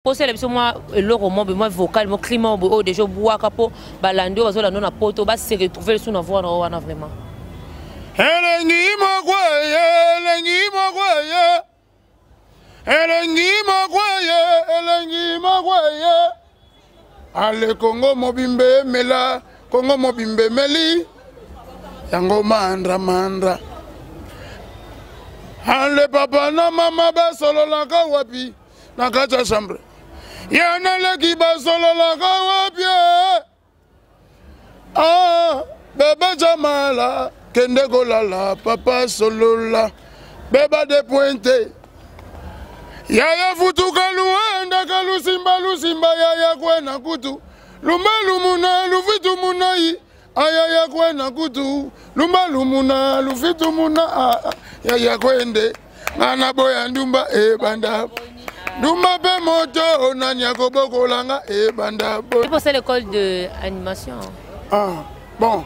Kosala biso mwa eloko mwa boye, mwa vocal, mwa cri mwa boye oyo deja obwaka mpo balandi oyo bazolanda na poto ba se retrouver lisusu na voix na yo wana vraiment. Elengi moko eye, elengi moko eye, elengi moko eye, elengi moko eye. Ale Congo mobimba emela, Congo mobimba emeli, yango mandra mandra. Ale papa na mama basololaka wapi? Na kati ya chambre ya naleki basololaka wapi? Ah, bebe jamala kende kolala papa solola beba de pointe yaya futuka luenda lusimba lusimba yaya kwena kutu lumba lumuna lufitu munai ayaya kwena kutu lumba lumuna lufitu muna ah, ah, yaya kwende nga naboya ndumba ebanda ndumba mpe moto nani akobokola nga ebanda. Pour l'école de animation. Ah, bon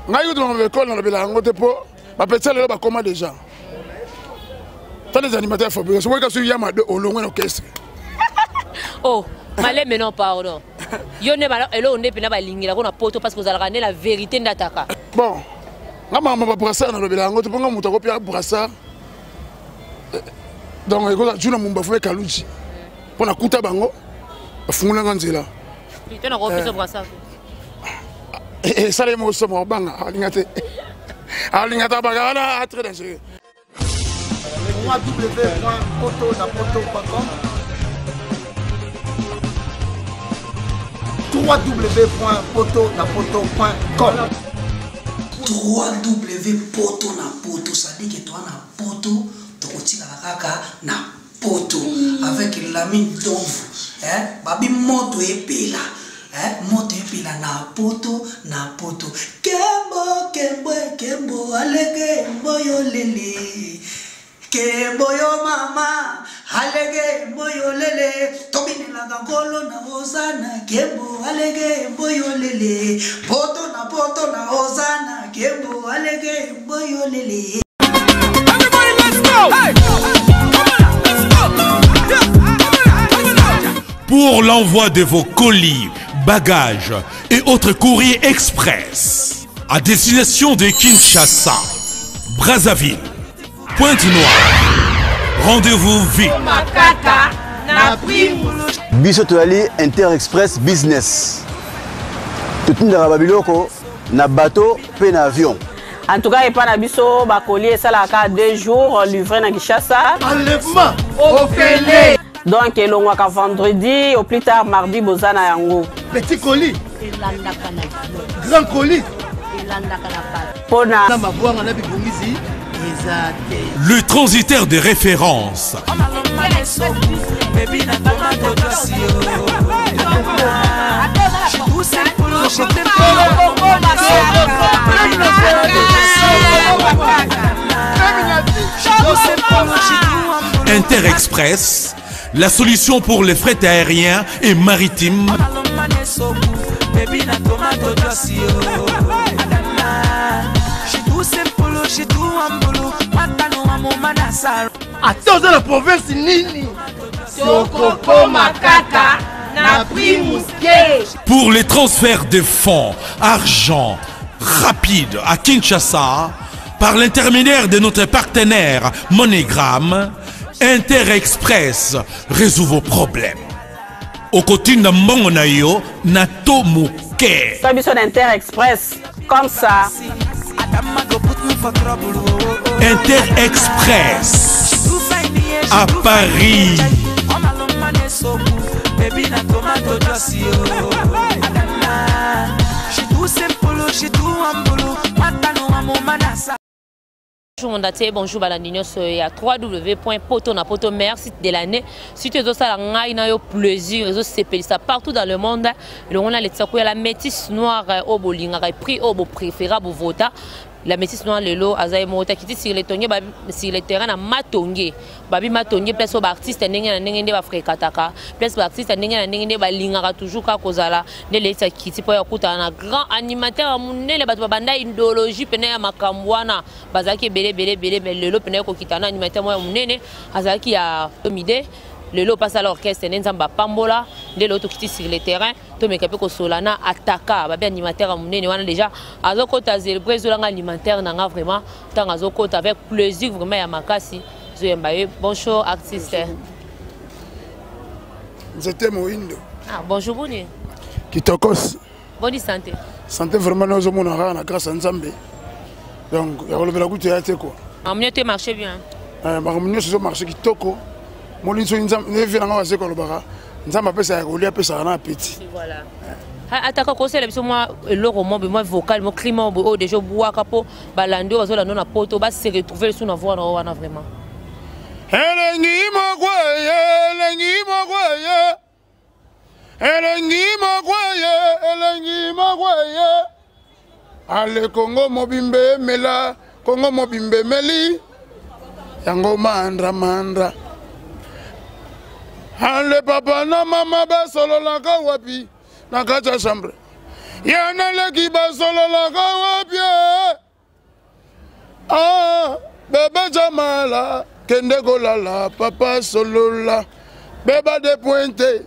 ngai kutu makambo ekole nalobela yango te mpo bapetisa lelo bakoma déjà ta les animateurs fabrique soki kasi yama de olongwe na orchestre. Oh maleme, non pardon, yo nde eloko nde mpena balingelako na poto parce que ozalaka nde la vérité nde ataka. Bon, nga makambo babrassard nalobela yango te mpo nga moto akopia brassard donc ekozala juna mumba fo ekaluji mpo nakuta bango bafungolanga nzela. Esala ye moko somo obanga alinga te, alinga te abanga wana très dangereux. www.potonapoto.com www.potonapoto.com 3W poto na poto, c'est-à-dire que toi na poto tokotikala kaka na poto avec Lamine Donvu, hein? Babi moto epela, hein? Moto epela na poto na poto. Kembo kembo kembo alege mboyo lele kembo yo mama alege mboyo lele tobinelaka nkolo na ozana kembo alege mboyo lele poto na poto na ozana kembo alege mboyo lele. Everybody, let's go! Hey! Come on, let's go! Yeah, come on, let's go! Pour l'envoi de vos colis, bagages et autres courriers express à destination de Kinshasa, Brazzaville, Pointe-Noire, rendez-vous vite. Biso toyali Inter Express Business, totindaka babiloko na bateau mpe na avion. En tout cas, epa na biso bakoli esalaka 2 jours livré na Kinshasa. Enlèvement ofele. Donc elongwaka vendredi au plus tard mardi boza na yango. Petit colis elandaka na grand colis elandaka na bato. Mpona na mabwanga na bibongisi eza te. Le transitaire de référence. Inter Express, la solution pour les frais aériens et maritimes. Ata oza na province nini, tokokoma kaka na prix moke. Pour les transferts de fonds, argent, rapide à Kinshasa, par l'intermédiaire de notre partenaire MoneyGram, Inter Express résout vos problèmes. Okotinda mbongo na yo na to moke. So biso na Inter Express comme ça. Inter Express à Paris. Bonjour monde entier, bonjour balandi nyonso ya www.poto na poto, meilleur site de l'année. Si tu ezosala ngai na yo plaisir, ezosepelisa partout dans le monde. Elongo na letisa koya la métisse noire oyo bolingaka, prix oyo bopréféra bovota. La métisse noire lelo aza ye moko te, akiti sur le tonge, sur le terrain na Matonge. Babi Matonge, place oyo baartiste ndenge na ndenge nde bafréquentaka, place baartiste ndenge na ndenge nde balingaka toujours kaka kozala. Nde lelisi akiti mpo ya kokutana na grand animateur ya monene. Bato babanda idéologie pene ya makambo wana bazalaki ebele ebele ebele, mais lelo pene ya kokita na animateur moko ya monene azalaki ya mide. Lelo pasala orchestre nde Nzambe apambola, nde lelo tokiti sur le terrain, tomeka mpe kosola na ataka babi animateur ya monene wana déjà azokota zelebre ezolanga alimentaire na nga vraiment ntango azokota avec plaisir vraiment ya makasi zoyemba ye. Bonjour artiste. Nzete moindo. Ah, bonjour boni. Kitokos. Boni santé. Santé vraiment nazomona kaka na grâce ya Nzambe. Donc ya kolobela kutu ya te quoi. Makambo nyonso marche bien. Eh, makambo nyonso ezo marche kitoko. Moni soki Nzambe ne vie nanga wase kolobaka. Nzambe apesaka ya kolia, apesaka na appétit. Voilà. Ataka kosala biso mwa eloko mwa boye, mwa vocal mwa climat boye oyo deja obwaka mpo balandi oyo bazolanda na poto base retrouver lisusu na voix na yo wana vraiment. Elengi moko ye, elengi moko ye, elengi moko ye, elengi moko ye. Ale Kongo mobimba emela, Kongo mobimba emeli yango mandra mandra. Ale papa na mama basololaka wapi na kati ya chambre ya naleki basololaka wapi? Ah, bebe Jamala kende kolala papa solola beba de pointe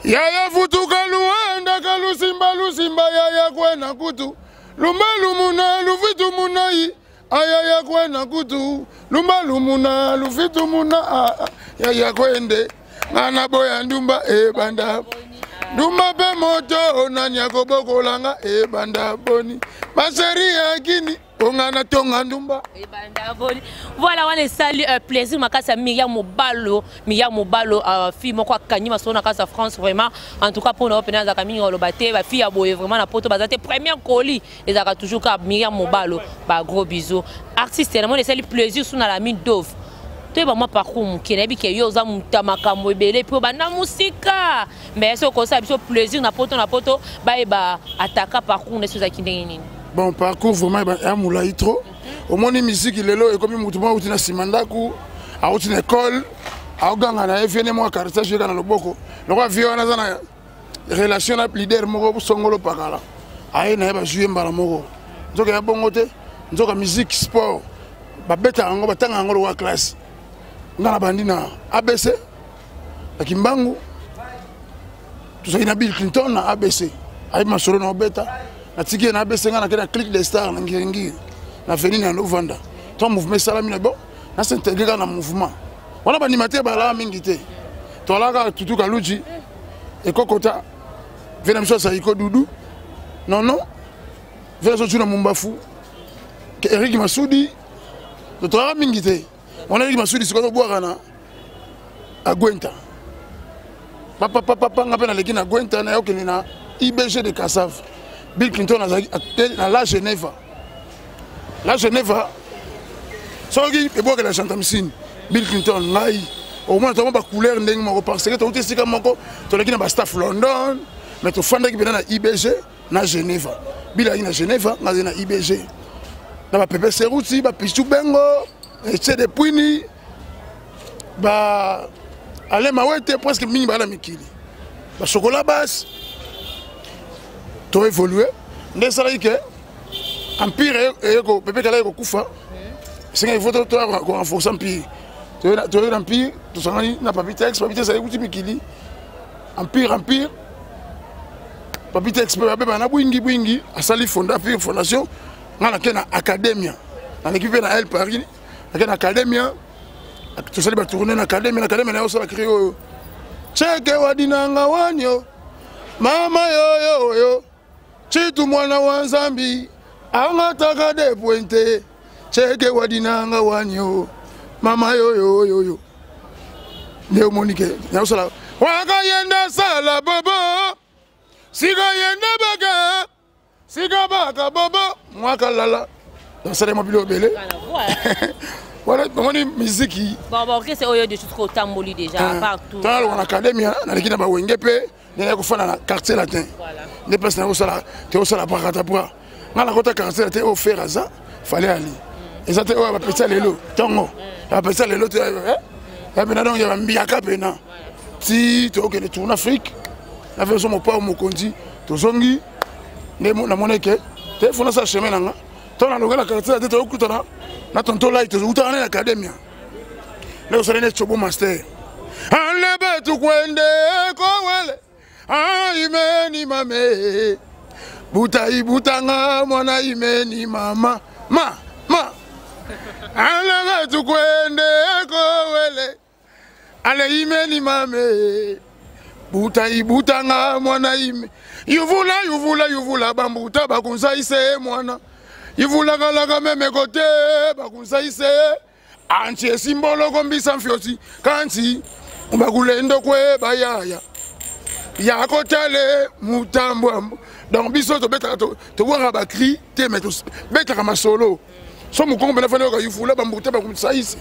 yaya futuka luenda kalusimba lusimba yaya kwena kutu lumba lumuna lufitu munai ayaya kwena kutu lumba lumuna lufitu muna ah, ah, yaya kwende ngana boya ndumba ebanda ndumba mpe moto nani akobokolanga ebanda boni maseri ya kini onga na tonga ndumba ebanda boni. Voilà, wana esali plaisir makasi ya Miriam Mobalo. Miriam Mobalo, fille moko akangi masolo na kati ya France vraiment. En tout cas mpona oyo mpena azalaka mingi koloba te, bafille ya boye vraiment na poto baza te. Première colis ezalaka toujours kaka Miriam Mobalo. Ba gros bisous artiste, namoni esali plaisir su na la mine dove. Toyeba mwa parcours moke, nayebi ke yo oza moto ya makambo ebele mpe obanda mosika, mais soki okosala biso plaisir na poto na poto bayeba ataka parcours na biso ezalaki ndenge nini? Bon, parcours vraiment ya molai trop. Omoni misiki lelo ekomi motu moko auti na nsima ndako, auti na ekole, aoganga na ye viene mwa quartier azwi na loboko lokola vie wana aza na relation na leader moko songolo pakala, aye na ye bazwi ye mbala moko. Nzoka ya bongo te, nzoka musique sport babetaka yango, batanga yango lokola classe. Nga na bandi na ABC na Kimbangu, tozalaki na Bill Clinton na ABC, ayebi masolo na obeta, natiki ye na ABC, nga nake na Clique des Stars na Ngiringiri na veni na novanda to mouvement esalami na bon nasintegre kaka na mouvement wana. Baanimateur balaka mingi te, toalaka tutu kaluji ekokota ve na biso asaiko dudu nono ve na biso tuna mumbafu Eric Masudi, toalaka mingi te wana. Eric Masudi sikoyo tobwaka na Agwenta papapapapa, nga mpe naleki na Gwenta, nayokende na IBG de Kasave. Bill Clinton azalaki na la Geneva. La Geneva soki ebwakela gentamicine, Bill Clinton ngai omona tomo bacouleur ndenge moko parce que touti esika moko, toleki na bastaff London, mais tofandaki mpena na IBG na Geneva. Bill azalaki na Geneva, ngai azali na IBG na bapepe Seruti, bapichu Bengo, Etie de Puini, ba Alain Mawete, presque mingi baa na mikili bachocolat base. To évolue nde esalaki ke empire eyeko pepe kala ekokufa, esengaki fo toya korenforce empire. Toye na empire, tosangani na Papi Tex. Papi Tex ayekuti mikili empire, empire Papi Tex mpe babeba na bwingi bwingi, asali fonda empire fondation. Nga nake na academia, naleki mpe na El Paris, nake na academia, tosali batourne na academia. Na academia naye osala cri oyo cheke wadinanga wanyo mama yoyoyo chitu mwana wa Nzambi angataka de pointe cheke wadinanga wanyo mama yoyoyoyo. Nde omoni ke naosala wakayenda sala bobo sikayenda baka sika baka bobo mwaka lala, nasala mwa bilo ebele wana. Namoni miziki orchestre oyo de soki otamboli déjà partout. Tala na academia, naleki na bawenge mpe nde kofanda na Quartier Latin, nde place nakosala teosala brakatapra. Nga nakota Quartier Latin oyo fer aza fale ali eza te oyo bapesa lelo ntongo, bapesa lelo te ya pena, donc ya bambiaka pena ti tokokende tourne Afrique na version mopao mokonzi. Tozongi nde namoni ke te fo nasala chemin na nga to nalonge na Quartier Latin, tokokutana na tonto lai, tozokutana na academia nde kosala nde Chobo Master. Alebe tukwende kowele aimeni mame buta ibutanga mwana imeni mama ma ma alebe tukwende kowele ale imeni mame buta ibutanga mwana ime yuvula yuvula yuvula bambuta bakunsaise mwana yivulakalaka meme kote bakunsaise anti esimboloko mbisa mfiosi kanti bakulendo kwe bayaya yakotale mutambwambo. Donc biso tobetaka, tobwaka bacri te, mais tobetaka masolo. So mokongo mpena fani oyoka yufula bambuta bakunsaise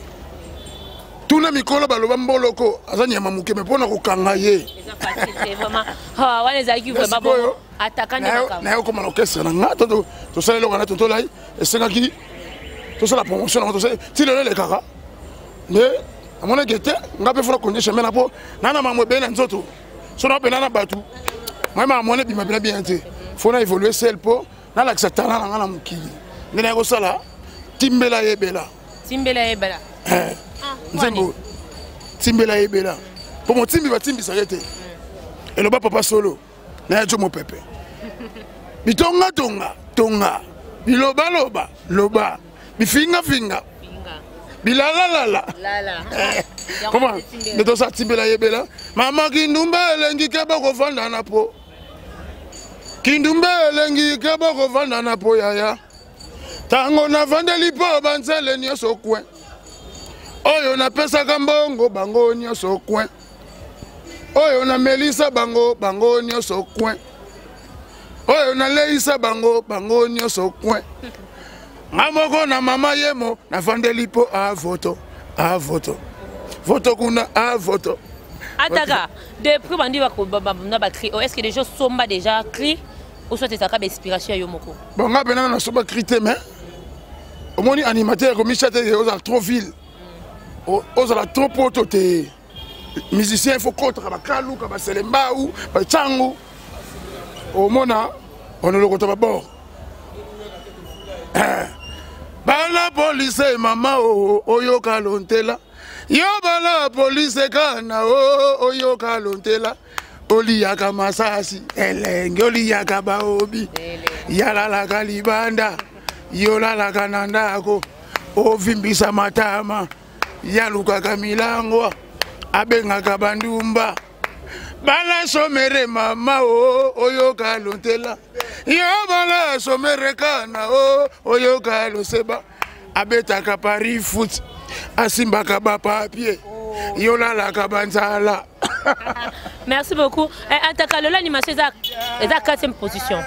tuna mikolo baloba mboloko aza nyama moke, me mpona kokanga ye. Eza facile te vraiment. Ah, wana ezalaki vraiment bongo ataka nde makambo. Naye okoma na orchestre na nga to tosala eloko na tontolai esengaki tosala promotion nango, tosala ti lelo elekaka. Nde amonaki ete nga mpe fona konde chemin na mpo na mambo ebele na nzoto so na mpena na bato moye makambo wana ebima mpena bien te. Fo na évolue sel mpo nalakisa talent na nga na mokili nde naye kosala Timbela Yebela. Timbela Yebela. Eh, nzembo Timbela Yebela mpo motimbi batimbisaka te. Eloba papa solo na ya jo mopepe bitongatonga tonga bilobaloba loba bifingafinga bilalalala. Comment nde tosala Timbela Yebela? Mama kindumba elengi ke bokovanda na po kindumba elengi ke bokovanda na po yaya ntango navandeli mpo banzele nyonso kwe oyo napesaka mbongo bango nyonso kwe oyo namelisa bango bango nyonso kwe oyo naleisa bango bango nyonso kwe nga moko na mama yemo navandeli mpo avoto avoto voto kuna avoto. Ataka depuis bandi na bacri, est ce que déjà somba déjà cri ou soit ezalaka bainspiration ya yo moko? Bon, nga mpena nasomba cri te, mais omoni animateur komisa te ozala trop ville, ozala trop poto te. Musicien, il faut kotaka bakaluka baselembau bacangu omona onolokota babord bala polise mama o oyoka lontela yo bala polise kana o oyoka lontela oliyaka masasi elenge oliyaka baobi yalalaka libanda yolalaka na ndako ovimbisa matama yalukaka milango abengaka bandumba bala somere mama o oyoka lontela yo bala somere kana o oyoka loseba abetaka Paris foot asimbaka bapapier yolalaka banzala. Merci beaucoup. Eh, ataka lelo animation eza quatrième position.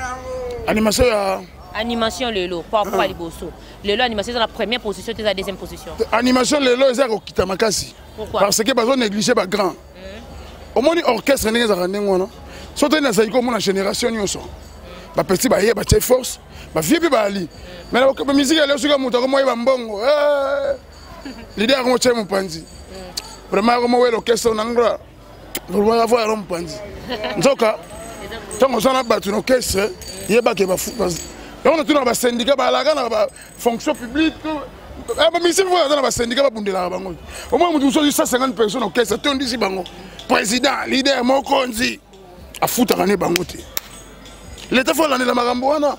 Animation ya Animation lelo par rapport à liboso, lelo animation eza na première position te, eza deuxième position. Animation lelo eza kokita makasi. Pourquoi? Parce que bazo néglige bagrand. Omoni orchestre ndenge ezalaka ndenge wana so toni nazali komona génération nyonso bapeti baye batie force, bavie mpe bayali, mais na musique ya lelo soki moto akomo oyeba mbongo, leader akomo tie mopanzi vraiment akomo wela orchestre na ngra vraiment avo yalo mopanzi. Nzoka ntango oza na bato na orchestre yebake yango natunaka basyndicat balaka na bafonction publique, bamisi fo aza na basyndicat babundelaka bango. Omoi moto mosusu azwi 150 personnes orchestre atondisi bango, président, leader, mokonzi afutaka ne bango te. Leta fo alandela makambo wana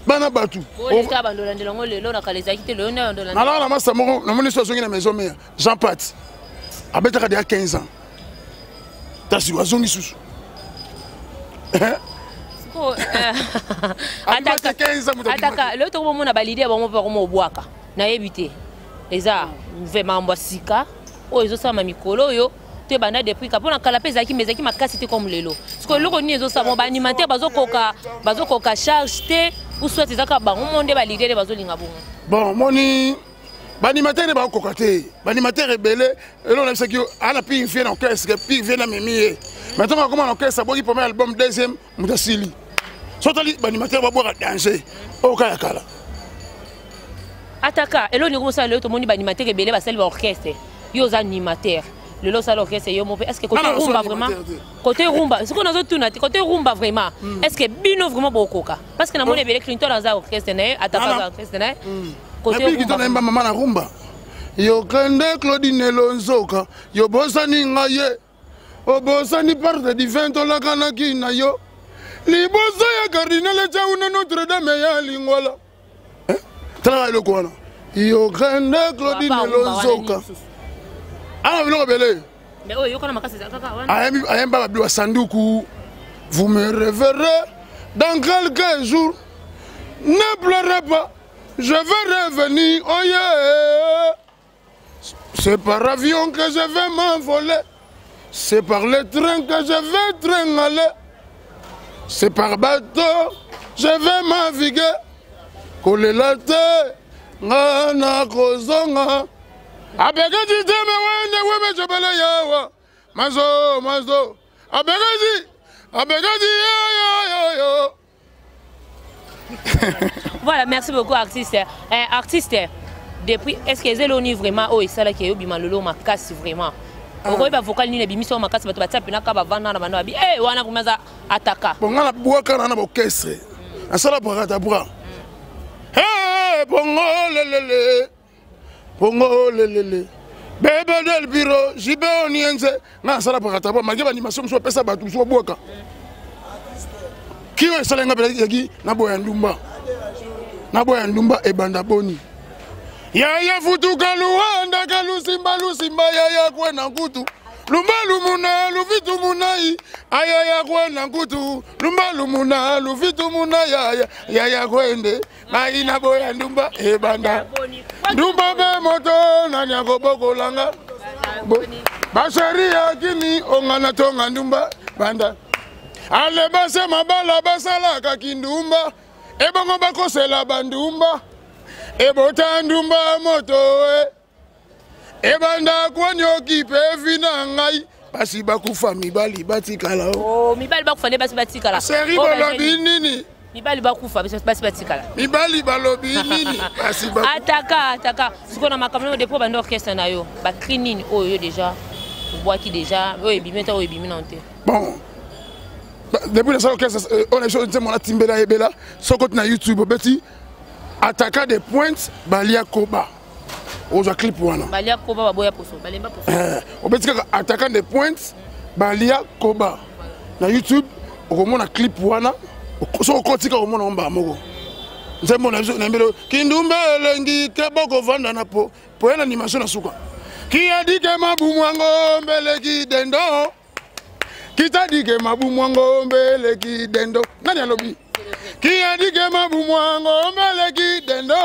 bana bato. Boleka bandolandela yango lelo na kala ezalaki te, lelo nde bandolandela. Nalaka na masa moko namoni so azongi na maison mare, Jean Pat abetaka deya 15 ans tasiko azongi susu. Sikoyo, Abimaki 15 ans, moto ataka lelo tokomomona baleader bango mpe bakoma obwaka. Nayebi te eza vraiment makambo ya sika oyo ezosalama mikolo oyo to ebanda depuis ka mpona kala mpe ezalaki, mais ezalaki makasi te comme lelo. Sikoyo eloko nini ezosalama? Baanimateur bazokoka charge te ou soit eza kaka bango mo nde baleader nde bazolinga bongo? Bon, moni baanimateur nde bakokoka te. Baanimateur ebele eloko nayebisaki yo ana pire vie na orchestre, pire vie na memi ye, mais ntango akoma na orchestre aboki premier album, deuxième moto asili. So otali baanimateur babwaka danger oyo ka ya kala. Ataka eloko nini komosala lelo tomoni baanimateur ebele basali baorchestre? Yo oza animateur, lelo osala orchestre yo mo mpe, est ce que côté Ah, non, rumba nazo vraiment animateur te. Côté rumba sikoyo nazotuna te, côté rumba vraiment, est ce que bino vraiment bokoka? Parce que namoni ebele, Clinton aza orchestre na ye, ataka aza orchestre na ye côté nabiki to rumba. Nayemba mama na rumba yokende Claudine Elonzoka yo bosani ngai ye. Obosani parte divin tolakanaki na yo liboso ya cardinal ecauna Notre Dame ya Lingwala. Eh? Talaka eloko wana yo grande Claudine Lonzoka. Awa biloko ebele. Ayemba babi wa sanduku. Vous me reverrez dans quelques jours. Ne pleurez pas, je vais revenir. Oh yeah. C'est par avion que je vais m'envoler. C'est par le train que je vais tringaler. C'est par bateau, je vais naviguer. Kolela te, nga nakozonga. Abeketi te me wende weme jobele yawa. Mazo, mazo. Abeketi, abeketi yo yo yo yo. Voilà, merci beaucoup artiste. Eh, artiste, depuis est-ce que ezeloni vraiment oyo esalaki eyo bima lelo makasi vraiment? Okoyeba vocal nini ebimisi oyo makasi bato batia mpena ka bavanda na banda babi e wana vraimen aza ataka. Bon, nga nabwaka na na baorchestre nasala brakatabra. Bongo lelele, bongo lelele, bebe del biro jibe onienze. Nga nasala brakatabra malgré baanimation mosusu bapesa bato mosusu babwaka kio esala nga mpe naboya ndumba, naboya ndumba ebanda boni. Yaya futuka luanda kalusimba lusimba yaya kwena nkutu lumba lumuna luvitu munai ayaya kwena nkutu lumba lumuna luvitu muna yaya yaya kwende ngai naboya ndumba ebanda ndumba be moto nani akobokolanga basheri ya kini ongana tonga ndumba banda ale base mabala basalaka kindumba ebongo bakosela bandumba ebota ndumba moto e ebanda kwanyoki mpe vi na ngai basi bakufa mibali batikala. Oh, mibali bakufa nde basi batikala. Seri balobi nini? Mibali bakufa basi batikala. Mibali balobi nini? Basi bakufa. Ataka ataka sikoyo na makambo nayo depuis banda orchestre na yo bacri nini oyo yo déjà obwaki déjà oyo ebimi ta oyo ebimi nano te? Bon, depuis nasala orchestre oyo na biso nzembo natimbela yebela soki oti na YouTube obeti ataka de pointe balia koba ozwa clip wana. Balia koba baboya poso balemba poso. Obeti kaka ataka de pointe balia koba na YouTube okomona clip wana. Soki okoti kaka omona mbala moko nzembo na biso nayembeli kindumba elengi ke bokovanda na po po ya na animation na suka kiadike mabumu yango mbeleki dendo kitadike mabumu yango mbeleki dendo nani alobi kiadike mabumu yango mbeleki dendo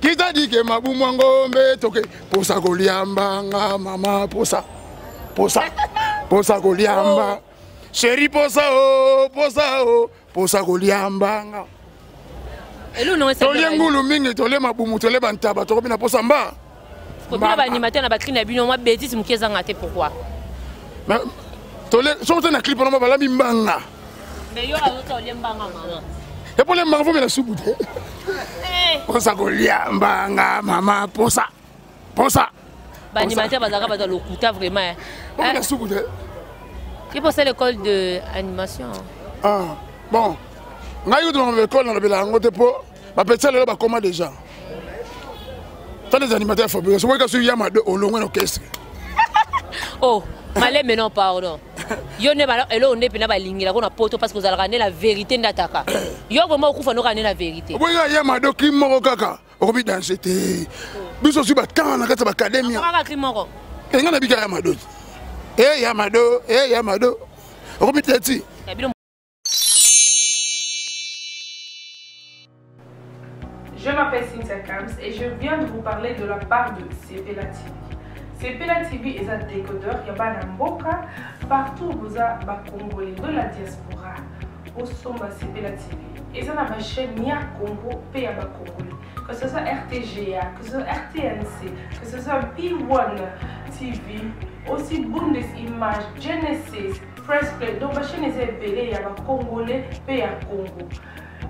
kitadike mabumu yango mbe toke posa kolia mbanga mama posa posa posa kolia sheri posa o posa o posa kolia mbanga. Tolie ngulu mingi, tolie mabumu, tolie bantaba, tokomi na posa mba. Kobina baanimateur na bacri na bino mwa bétise moke ezanga te, pourquoi? Tolie soki ote na clip wana balambi mbanga. Mais yo azota olie mbanga mama. Epo le mbanga fomela supu te. Posa kolia mbanga mama posa posa. Baanimateur bazalaka baza lokuta vraiment. Omela supu te. Ye posa l'école de animation. Ah bon, ngai kutu makambo ekole nalobela yango te mpo bapetisa lelo bakoma déjà ta des animateurs fabrication okoki kasi yama de olongwe na orchestre. Oh maleme, non pardon, yo nde eloko nde mpena balingelako na poto parce que ozalaka nde la vérité nde ataka yo vraiment okufa noka nde na vérité. Oboki kaka yama do cri moko kaka okomi danger te. Biso ozwi batanga na kati ya baacadémie. Kaka cri moko. Enga na bika yama do e yama do e yama do okomi teti. Je m'appelle Cynthia Kams et je viens de vous parler de la part de Sepela TV. Sepela TV est un décodeur, il y a un mboka partout où vous avez Congolais de la diaspora. Au somba Sepela TV. Et ça, ma chaîne ya Congo, pe ya ba Congolais. Que ce soit RTGA, que ce soit RTNC, que ce soit B1 TV, aussi Bundes Image, Genesis, Press Play. Donc, ma chaîne est ebele ya ba Congolais, pe ya Congo.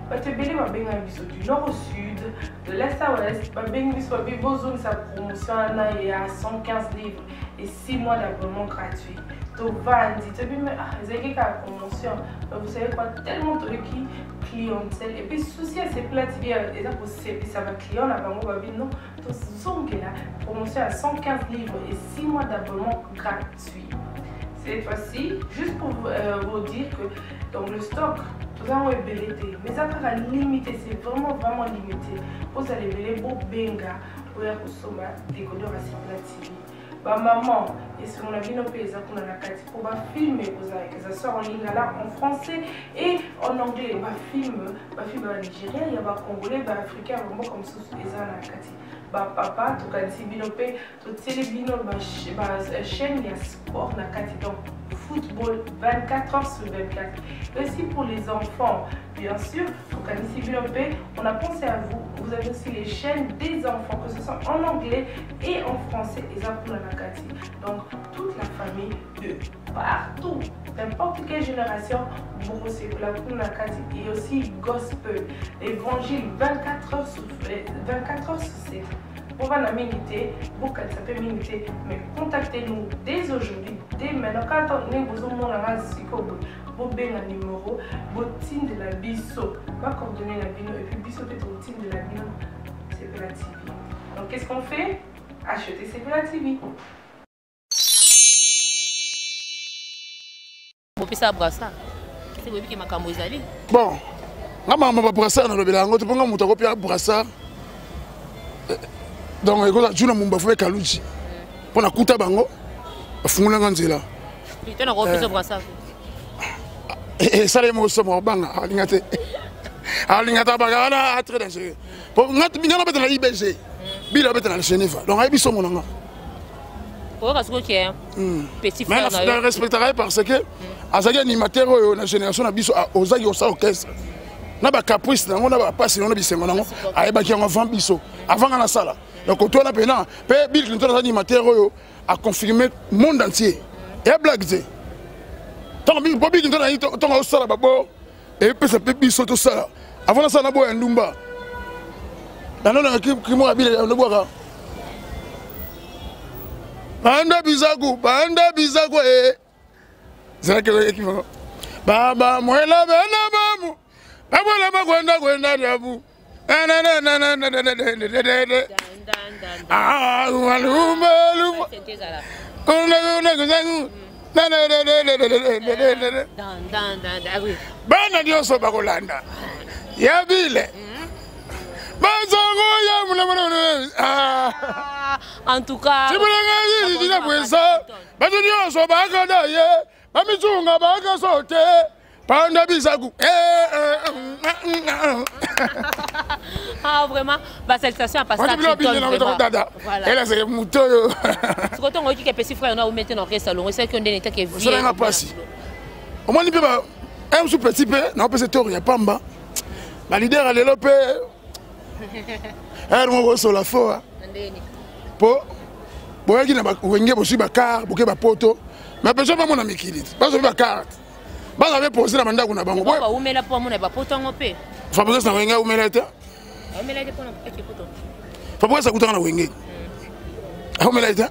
Bato ebele babengaka biso du nord au sud, de l'est à ouest, babengi biso babi bozongisa promotion wana ya 115 livres et 6 mois d'abonnement gratuit. Tovandi toyebi me ah ezalaki kaka promotion, mais vous savez quoi, tellement toyoki clientèle et puis souci ya Sepela TV eza kosepisa baclient na bango, babi non, tozongela promotion ya 115 livres et 6 mois d'abonnement gratuit. Cette fois-ci, juste pour vous dire que donc le stock, toza ebele te, mais eza kaka limité, c'est vraiment vraiment limité. Ozala ebele, bobenga oya kosomba décodeur ya Sepela TV. Bamama, esengo na bino mpe eza kuna na kati mpo bafilm ekozala, eza soit en lingala, en français et en anglais. Bafilm ya banigérien, ya bacongolais, baafricain, bamboka mosusu eza na kati. Bapapa, tokanisi bino mpe totieli bino bachaîne ya sport na kati, donc football 24 heures sur 24. Et aussi pour les enfants, bien sûr, tokanisi bino mpe, on a pensé à vous. Vous avez aussi les chaînes des enfants, que ce soit en anglais et en français, eza kuna na kati. Donc toute la famille de partout, n'importe quelle génération, bokosepela kuna na kati. Et aussi gospel, évangile 24 heures sur 24 heures sur 7. Bovanda mingi te, bokanisa mpe mingi te, mais contactez-nous dès aujourd'hui, dès maintenant. Quand ndenge bozomona nga sikoyo boye, bobenga numéro, botindela biso bacoordonnées na bino, et puis biso mpe totindela bino Sepela TV. Donc qu'est-ce qu'on fait? Acheter Sepela TV. Bopesa brassard se boyebi ke makambo ezali. Bon, nga makambo babrassard nalobela yango te, mpo nga moto akopia brassard, donc ekoza juna mumbafu mpe kaluji mpo nakuta bango bafungolanga nzela. To nakopesa brassard. Esala ye moko somo, obanga alinga te, alinga te, abanga wana très dangereux. Po nga nabeta na IBG, bila abeta na Geneva, donc ayebi somo na nga. Oyoka sikoyo ke petit frère na yo. Respectaka ye parce que azalaki animateur oyo na génération na biso ozalaki kosala orchestre na bacaprice nango, na bapasi nango, na bisengo nango, ayebaki yango avant biso, avant nga nasala. Donc koto wana mpena mpe Bill Clinton aza animateur oyo aconfirme monde entier, eya blague te. Ntango po Bill Clinton ayi, ntango aosala babo epesa mpe biso tosala. Avant nasala na boya ndumba nanona kimo ya bile nobwaka banda bizaku, banda bizaku e zalaki baba mwela bana bamu babola bakwenda kwenda dabu. Ah, lumba lumba. Dan dan dan dan, oui. Bana nyonso bakolanda ya bile bazongo ya muna. Ah, en tout cas. Tibulanga bwesa bato nyonso bakada ye bamisunga bakaso te panda bisaku. Ah, vraiment, basalutation ya pasteur Clinton, vraiment. Dada. Voilà. Elazeke moto oyo. Sikoyo ntongo oyoki ke petit frère na omete na orchestre longo, esalaki yo ndeni etake vie? Osalanga mpasi. Omoni mpe un mosusu petit mpe naopesa toro ya pamba baleader ya lelo mpe ere moko osola fo Ndeni? Mpo boyaki na wenge, bozwi bacar, boke bapoto, mais besoin bamona mikili te, bazwa mpe bacarte, baza mpe pose na bandako na bango. Baumela mpo amona bapoto yango mpe. Fabrice na wenge aumela te. Baumela te mpona eke poto. Fabrice akutaka na wenge, aumela te,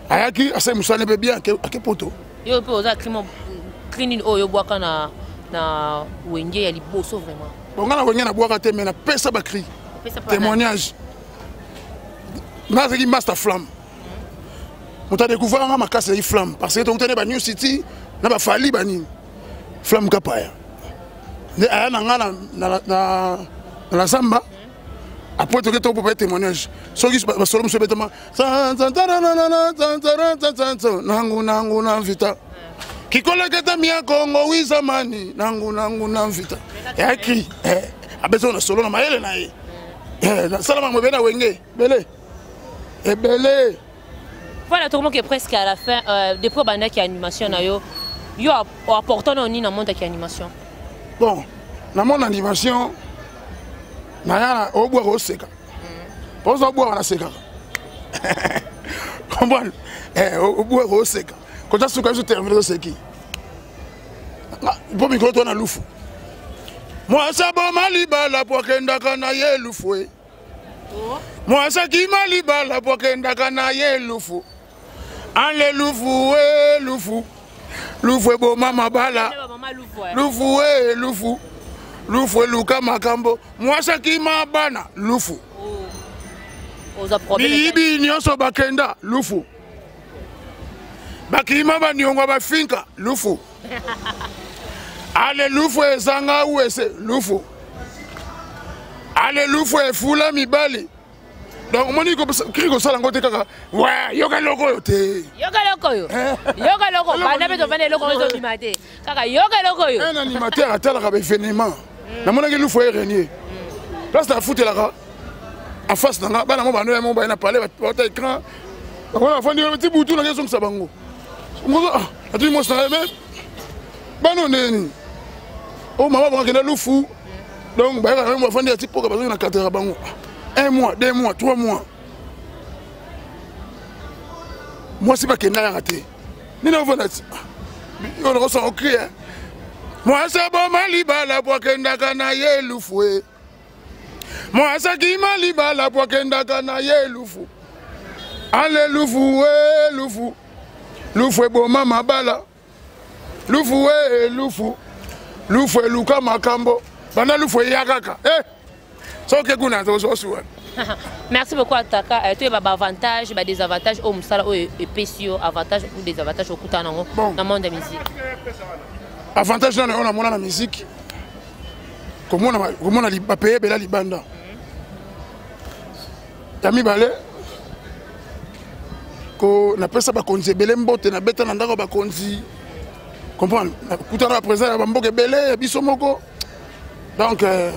ayaki asali mosala mpe bien, ake poto. Yo mpe oza cri nini oyo obwaka na wenge ya liboso vraiment? Bon, nga na wenge nabwaka te, mais napesa bacri. Opesa mpo? Témoignage, nga azalaki master flamme, moto adécouvrir nga makasi ezalaki flamme, parce que tokutani ba New City na bafali banini, flamme kapaya nde aya na nga na zamba. Après toke tokopopa ye témoignage, soki basolo mosusu ebetama nangu nangu na mvita kikoleketa mia Kongo wizamani nangu nangu na mvita eyaki abeti na solo na mayele na ye. Nasala makambo ebele na wenge, ebele ebele. Voilà, tokomoke presque à la fin. Depuis obandaki animation na yo, yo oapporta na nini na monde yaki animation? Bon, na monde animation naya obwaka oseka, mpoza obwaka nasekaka, comprendre, obwaka oseka kota suka biso termine toseki mpo mikolo to na lufu. Mwasi aboma libala po akendaka na ye lufu e, mwasi akima libala po akendaka na ye lufu, anle lufu e lufu, lufu eboma mabala, lufu e lufu, lufu eluka makambo, mwasi akima bana lufu. Oza problème. Miyibi nyonso bakenda lufu. Bakima baniongo bafinka lufu. Ale lufu ezanga uese lufu. Ale lufu efula mibali. Donc omoni kri kosala yango te kaka wa yoka eloko oyo te. Yoka eloko oyo. Yoka eloko banda mpe tovanda eloko oyo ezobima te. Kaka yoka eloko oyo. Un animateur atalaka ba événement. Namonaki lufu e renier. Place nafutelaka en face na nga bana mo bando ya mo baye na palais bata écran. Bakona bafandi ti butu nake ezongisa bango. Ah, atuni mwasi na ngai mais bano ndenge nini? Oh mama bango akenda lufu. Donc bayaka na bafandi ya ti poka bazongi na cadre ya bango. Un mois, deux mois, trois mois. Mwasi bakenda yaka te. Nini ofanda ti? Yo nakosaka okrie. Mwasi aboma libala po akendaka na ye lufu e. Mwasi akima libala po akendaka na ye lufu. Ale lufu e lufu. Lufu eboma mabala. Lufu e lufu. Lufu eluka makambo. Banda lufu eya kaka. Eh! Soki kuna tozosuwa. Merci beaucoup Ataka. Euh, toyeba ba avantage, ba désavantage oyo mosala oyo epesi yo avantage ou désavantage okutana nango na monde ya musique. Avantage nano oyo namona na musique komona komona bapaye ebela libanda ya mibale ko napesa bakonzi ebele mbote nabeta na ndako ya bakonzi comprendre nakutana ba président ya bamboka ebele ya biso moko donc euh,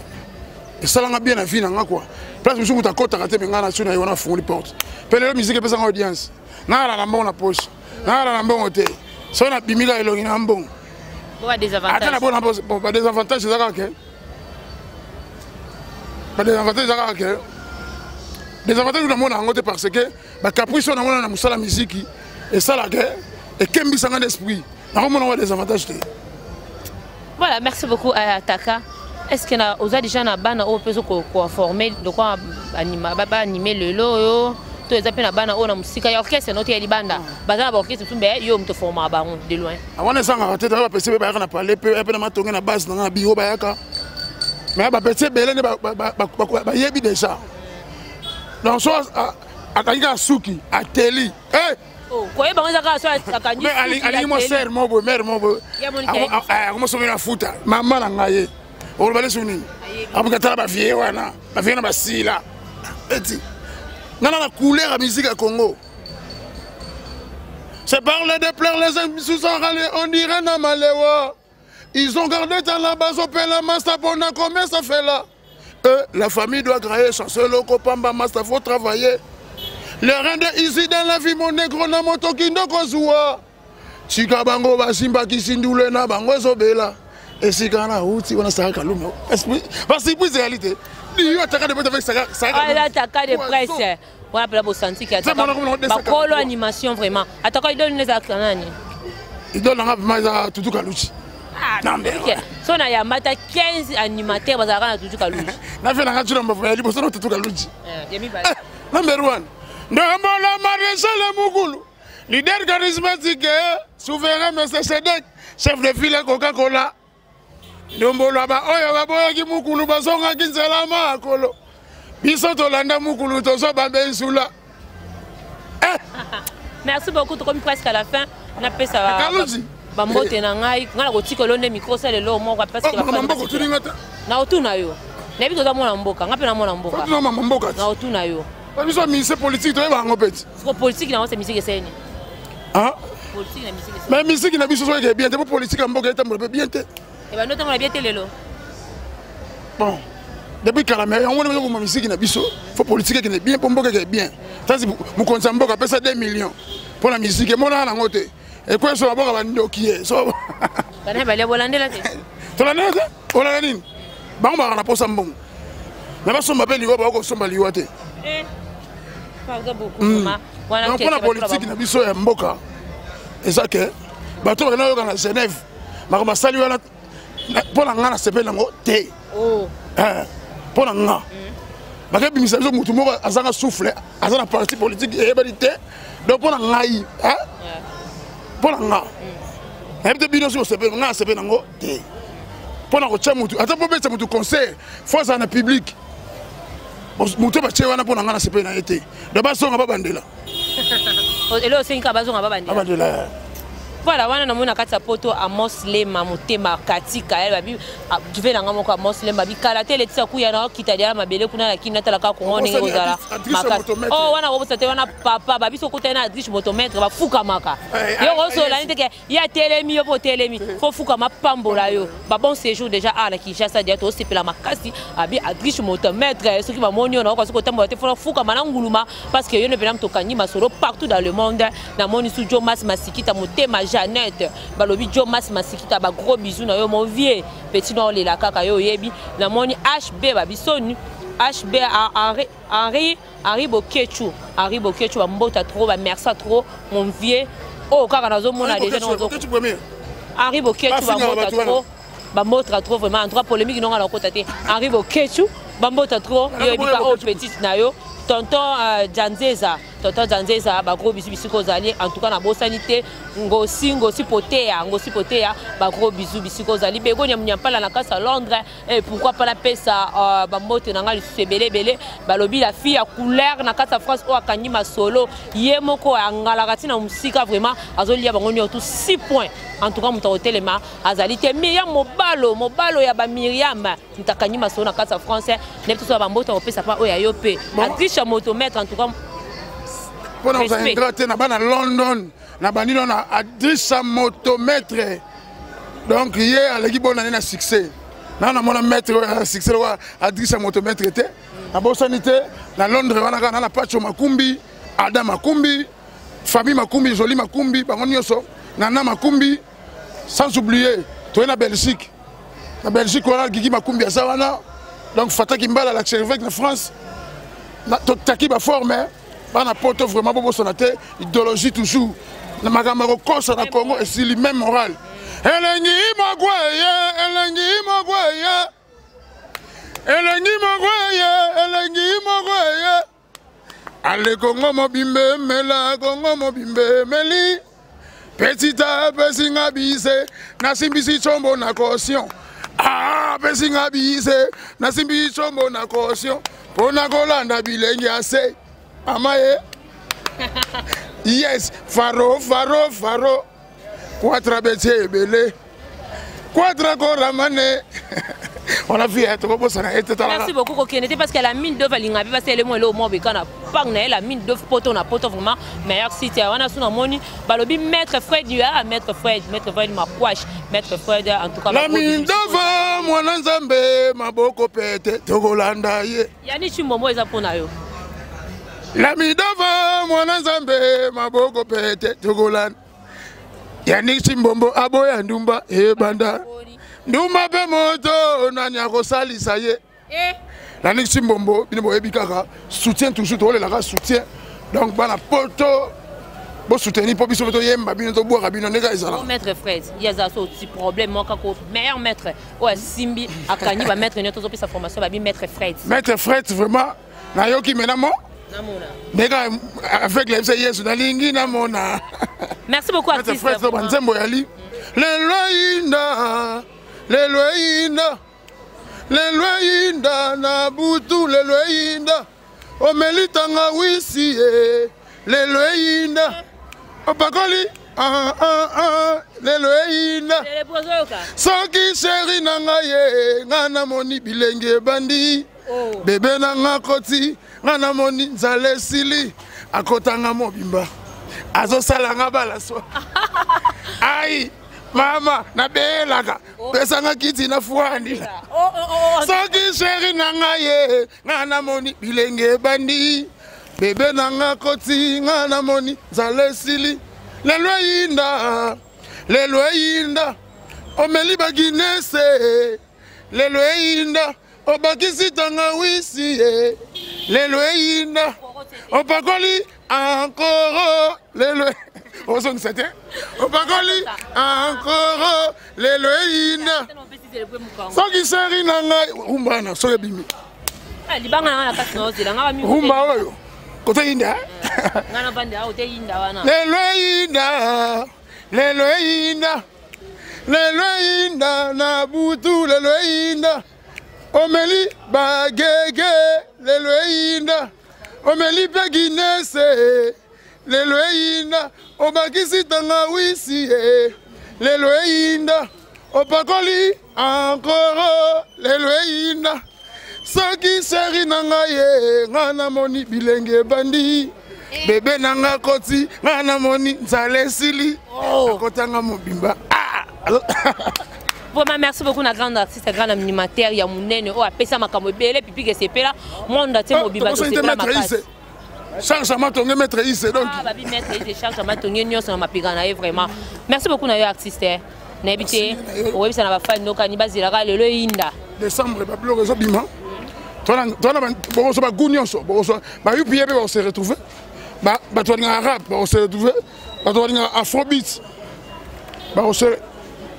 esalanga bien na vie na nga quoi place mosusu moto akɔtaka te me ngai na su na ye wana afungoli porte mpe lelo musique epesanga audience nayala na mbongo na poche nayala na mbongo te soki nabimi kaka elongi na mbongo ata na bona badesavantage eza kaka ke badesavantage eza kaka ke desavantage namona yango te parce que bacaprice oyo namona na mosala miziki esalaka ekembisanga na esprit nakomona yango desavantage te. Voilà, merci beaucoup à Ataka. Est-ce que na oza déjà na bana oyo mpe koforme lokwa baanime lelo oyo to eza mpe na bana oyo na mosika ya orchestre note ya libanda baza na baorchestre mosusu mbe yo moto formaka bango de loin. Wana ezangaka te, tala bapesi mpe bayaka na palais mpe mpe na matonge na base nanga na biro bayaka mais bapesi ebele nde bayebi déjà. Donc so akangi kaka suki ateli Oh, koyeba ngo eza kaka so akangi alingi mwa sere moko boye mare moko boye akomosomela futa mama na ngai ye oloba lesu nini akoki atala bavie wana bavie na basila eti nga na na couleur ya musique ya Congo. C'est par le de pleurs les sous on dirait na malewa. Ils ont gardé ta la base au pela masta pona combien ça fait là. Eux, la famille doit grailler chanceux loko pamba masta faut travailler. Le rein de ici dans la vie mon négro na moto kindo kozua. Tika bango basimba kisindule na bango ezobela. Esika na uti wana saka kalume. Esprit parce que puis réalité. Yo ataka de presse avec saka saka. Ah, ataka de presse. Wana pela bosanti ke ataka bakolo animation vraiment. Ataka idole neza nani? Idole nanga vraiment eza Tutu Kaluchi. So na yamba ata 15 animateurs bazalaka na Tutu Kaluchi. Na fe nanga tuna mbafu ya liboso na Tutu Kaluchi. Number 1. Ndombola Maréchal Mukulu. Leader charismatique, souverain Monsieur Sedek, chef de file Coca-Cola. Ndombola ba oyo baboyaki mukulu bazongaki nzela makolo. Biso tolanda mukulu tozwa bambe nsula. Eh! Merci beaucoup, tokomi presque à la fin. Napesa bambote na ngai ngai nakotika elo nde micro osala eloko moko na otuna yo nayebi toza mwana mboka ngai mpe na mwana mboka na otuna yo biso ministre politique toyeba yango peti siko politique nango se musique esali nini politique na musique mais musique na biso soki eke bien te po politique ya mboka etambola mpe bien te ebandi otambola bien te lelo bon depuis kala mais yango wana ezokoma musique na biso fo politique ekende bien mpo mboka eke bien tasi mokonzi ya mboka apesa 2 millions mpo na musique emonaka nango te ekweso baboka bandoki ye so bana balia bolandela te tolandela te olanda nini bango bakaka na posa mbongo na basomba mpe liwa bakosomba liwa te mpo na politike na biso ya mboka eza ke bato bakenda koyoka na Genève makambo asali wana mpo na nga nasepeli yango te mpo na nga bakebimisa biso motu moko azanga souffle aza na parti politique eyebani te donc mpo na ngai mpo na nga nayebi te bino soki osepeli ngai nasepeli yango te mpo na kotya motu ata mpo betisa motu concert fo azala na public motu batie wana mpo na ngai nasepeli na ye te donc basonga babandela. Eloko osengi kaka bazonga babandela. Babandela. Voilà, wana namoni na kati ya poto Amos Lema motema katika ye babi juve na nga moko Amos Lema bikala te Laetitia Kuya na okita diala mabele kuna na kini natala kaka Kongo ndenge kozala makasi. Oh wana kobosa te wana papa babi soki okutani na Adriche motomètre bafukamaka. Yo kosola nini te ke ye atelemi yo mpe otelemi fo fukama pambola yo ba bon séjour déjà awa na Kinshasa déjà tosepela makasi abi Adriche motomètre soki bamoni yo na okoka soki otambola te fo fukama na nguluma parce que yo nde mpena moto okangi masolo partout dans le monde. Namoni su Jomas Masikita motema Jeannette balobi Jomas Masikita ba gros bisous na yo mon vieux petit na olela kaka yo oyebi. Namoni HB babisoni HB Henri Henri Henri Boketshu Henri Boketshu bambota trop ba merci trop mon vieux oyo kaka nazomona déjà Henri Boketshu bambota trop bambota trop vraiment en tout cas polémique nonga nakota te Henri Boketshu bambota trop yo oyebika oyo petite na yo tonton Janzeza tonton Janzeza ba gros bisous bisika ozali en tout cas nabosani te ngosi ngosi potea ngosi potea ba gros bisous bisika ozali begonia munyampala na kasa Londres et pourquoi pas napesa bambote na ngai lisusu ebele ebele balobi la fille ya couleur na kati ya France oyo akangi masolo ye moko angalaka ntina mosika vraiment azolia bango nyonso 6 points en tout cas moto akotelema azali te Miriam mobalo mobalo ya ba Miriam moto akangi masolo na kati ya France nde biso bambote akopesa pa oyo ya yo mpe actrice ya motomètre en tout cas mpona kozala ingrat te na bana London na bandi na actrice ya motomètre donc ye aleki bona ne na succès na namona maître oyo ya succès lokola actrice ya motomètre te nabosani te na Londres wana kaka na na Pacho Makumbi Adam Makumbi famille Makumbi Jolie Makumbi bango nyonso Nana Makumbi sans oublier toye na Belgique na Belgique wana Gigi Makumbi aza wana donc Fataki Mbala l'archevêque na France totaki baforme bana poto vraiment bobosana te idéologie toujours na makambo ya kokosa na Congo esili même moral elengi mogweye elengi mogweye elengi mogweye elengi mogweye ale Congo mobimbe mela Congo mobimbe meli petit apesi nga bise nasimbisi tsombo na caution apesi nga bise nasimbisi tsombo na caution mpona kolanda bilenge ya se mama ye yes faro faro faro quatra betie ebele quatra koramane wana vie tokobosana ye te. Merci beaucoup kokende te parce que la mine d'oeuvre alinga mpe basele mo eloko moko beka na pang na ye la mine d'oeuvre poto na poto vraiment meilleur site ya wana so namoni balobi maître Fred ya maître Fred maître Fred Makwash maître Fred en tout cas la mine d'oeuvre mwana nzambe maboko pete tokolanda ye yani chimbombo eza mpona yo la mine d'oeuvre mwana nzambe maboko pete tokolanda yani chimbombo aboya ndumba ebanda ndumba mpe moto nani akosalisa ye nani chimbombo bino boyebi kaka soutien toujours tolelaka soutien donc bana poto bosoutenir mpo biso mpe toyemba bino tobwaka bino ndenge ezala maître Fred ye aza so ti problème moko kaka meilleur maître oyo asimbi akangi ba maître nyonso tozopesa formation babi maître Fred maître Fred vraiment nayoki mena mo ndenge avec la Yesu nalingi namona. Merci beaucoup maître Fred so banzembo yali lelo eyinda lelo eyinda lelo eyinda na butu lelo eyinda omeli tangawisi ye lelo eyinda opakoli lelo eyinda soki sheri na ngai ye ngai namoni bilenge ebandi bebe na nga koti nga namoni nzala esili akotanga mobimba azosala nga balaswa ai mama nabelaka pesanga kiti na fuandila soki sheri na ngai ye nga namoni bilenge ebandi bebe na nga koti nga namoni nzala esili lelo eyinda lelo eyinda omeli baginese lelo eyinda obakisi tangawisi ye lelo eyinda opakoli encore lelo ozongisa te opakoli encore lelo eyinda soki seri na ngai rumba wana soki ebimi rumba oyo kote yinda lelo eyinda lelo eyinda lelo eyinda na butu lelo eyinda omeli bagege lelo eyinda omeli mpe ginese. Lelo eyinda obakisi tangawisi eh. Lelo eyinda opakoli encore lelo eyinda soki sheri na ngai ye ngai namoni bilenge ebandi eh. bebe na ngai akoti ngai namoni nzala esili oh. akotanga mobimba ah! Vraiment, merci beaucoup na grande artiste, grand animateur ya munene oyo apesa makambo ebele pipi ke sepela monde entier oh, mobimba tosepela makasi. Charge à matonge maître Ise donc. Ah babi maître Ise charge à matonge nyonso na mapika na ye vraiment. Merci beaucoup na yo artiste. Eh. Nayebi te oyebisa na bafani nokani bazelaka lelo eyinda. Décembre babiloko ezobima. Tona bokozwa bagout nyonso bokozwa bayupi ye mpe bakose retrouver bato balingaka rap bakose retrouver bato balingaka afrobeat bakose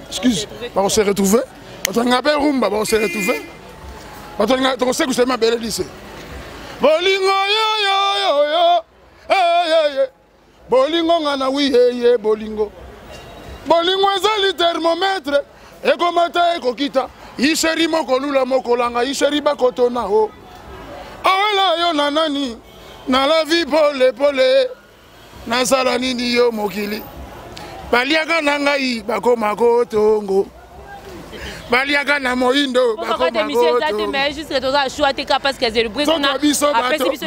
excuse bakose retrouver bato balingaka mpe rumba bakose retrouver bato balingaka tokosekusa ye mabele lise bolingo yoyoyoyo eh, bolingo nga na wiyeye bolingo bolingo ezali thermomètre ekomata ekokita isheri moko lula mokolanga isheri bakotona o awela yo na nani na la vie pole pole nasala nini yo mokili baliaka na ngai bakoma kotongo baliaka na moyindo apesi biso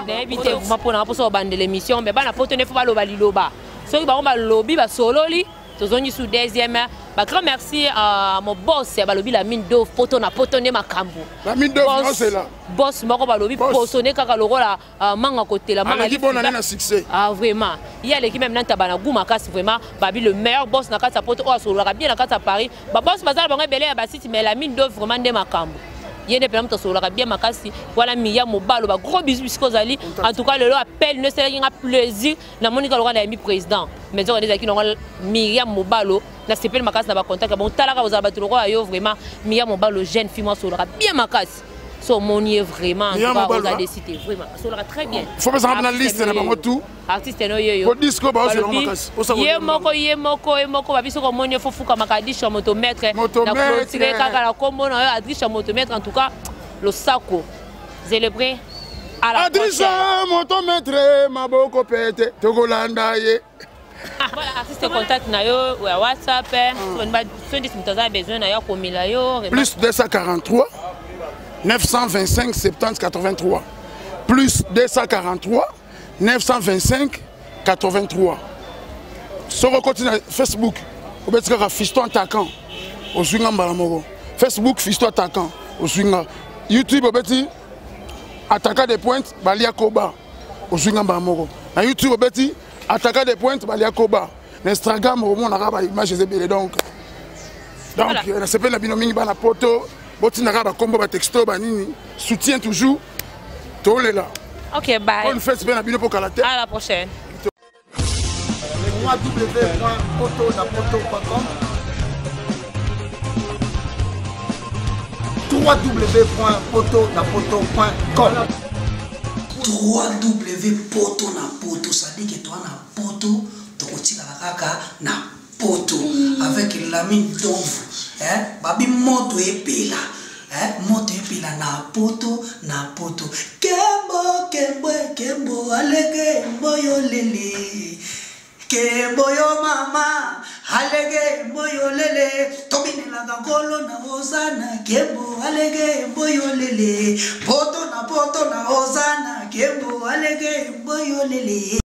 nayebi te mpona mposa kobandela émission me bana poto nde fo baloba liloba soki bango balobi basololi tozongi su deuxième ba grand merci à mon boss balobi la mine d'eau poto na poto nde makambo boss moko balobi poso nde kaka lokola Ah, manga kotela manga aleki bonne année na succès ah vraiment ye aleki même na ntaba na goût makasi vraiment babi le meilleur boss na kati ya poto oyo asololaka bien na kati ya paris baboss baza na bango ebele ya basiti mais la mine d'oeuvre vraiment nde makambo ye nde mpena moto asololaka bien makasi wana miya mobalo ba gros bisous bisika ozali en tout cas lelo appel no esalaki nga plaisir namoni kaka lokola nayambi président mais nzoka nde ezalaki nango miriam mobalo nasepeli makasi na bacontact ya bango talaka kozala bato lokola yo vraiment miriam mobalo jeune fille mwa asololaka bien makasi so omoni ye vraiment oza desi te vraiment asolaka très bien faut pesanga na liste na bango tout artiste no yeyo disco baosela makasi ye moko ye moko ye moko babi soki omoni ye fo fukamaka adisha motomètre na clotire kaka na kombo na yo adrisha motomètre en tout cas losako zelebre adrisha motomètre maboko pete tokolanda ye Voilà, artiste contact na yo ya WhatsApp, soki moto aza besoin na yo akomela yo. Plus 243 925 70 83. Plus 243 925 83. Soki okoti na Facebook, obeti kaka fiston attaquant, ozwi nga mbala moko. Facebook fiston attaquant, ozwi nga. YouTube obeti attaquant de pointe balia koba, ozwi nga mbala moko. Na YouTube obeti ataka de pointe balia koba na instagram omonaka baimage eza ebele donc donc voilà. Nasepeli na bino mingi bana poto botindaka bakombo batexto banini soutien toujours tolela. Ok, bye. Bonne fête mpe na bino mpo kala te. À la prochaine. www.potonapoto.com www.potonapoto.com 3W poto na poto sadike toa na poto tokotikala kaka na poto avec Lamine Donvu eh, babi moto epela eh, moto epela na poto na poto kembo kembo kembo alege mboyo lele kembo yo mama alege mboyo lele tobinelaka nkolo na hozana kembo alege mboyo lele poto na poto na hozana kembo alege mboyo lele.